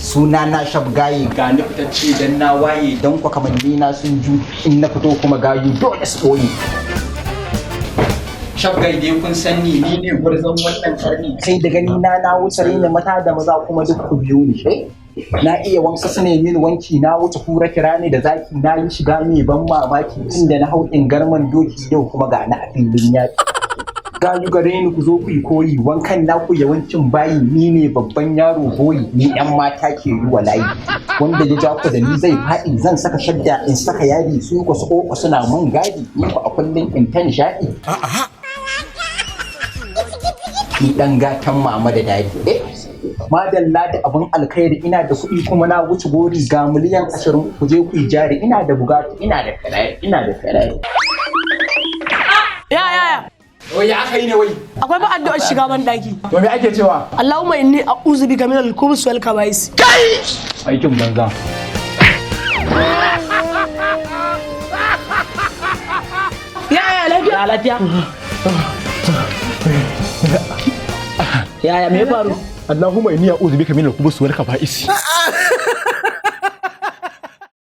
Suna na Shabgaye, ga ni fitacce dan na waye, dan kwa kamanni na sun ju in na fito kuma gayu dole su ɓoye. Shabgai dai kun san ni, ni ne gwarzon wannan karni. Kai da gani na na wuce raina mata da maza, kuma duk ku biyo ni. Eh? Na iya wanka, su ne min wanki, na wuce kura, kira ne da zaki, na yi shiga mai ban mamaki tunda na hau ingarman doki, yau kuma ga na a filin yaƙi. Gayu gare ni, ku zo ku yi koyi, wankan naku yawancin bayi, ni ne babban yaro boyi, ni yan mata ke yi wa layi. Wanda ya ja ku da ni zai faɗi, zan saka shadda in saka yadi, su ku su ƙoƙo suna mun gadi, ni ku a kullum in ta nishaɗi. Ni ɗan gatan mama da daddy. Eh? Madalla da abin alkhairi, ina da kuɗi kuma na wuce gori, ga miliyan 20, ku je ku yi jari, ina da Bugatti, ina da Ferrari, ina da Ferrari. Ya ya ya. Wai ya aka yi ne wai? Akwai ba addu'ar shiga ban daki. To me ake cewa? Allahumma inni a'udhu bika min al-khubuthi wal khaba'is. Aikin banza. Ya ya, lafiya? Ya lafiya? Yaya, me ya faru? Allahumma inni a'udhu bika min al-khubuthi wal khaba'is.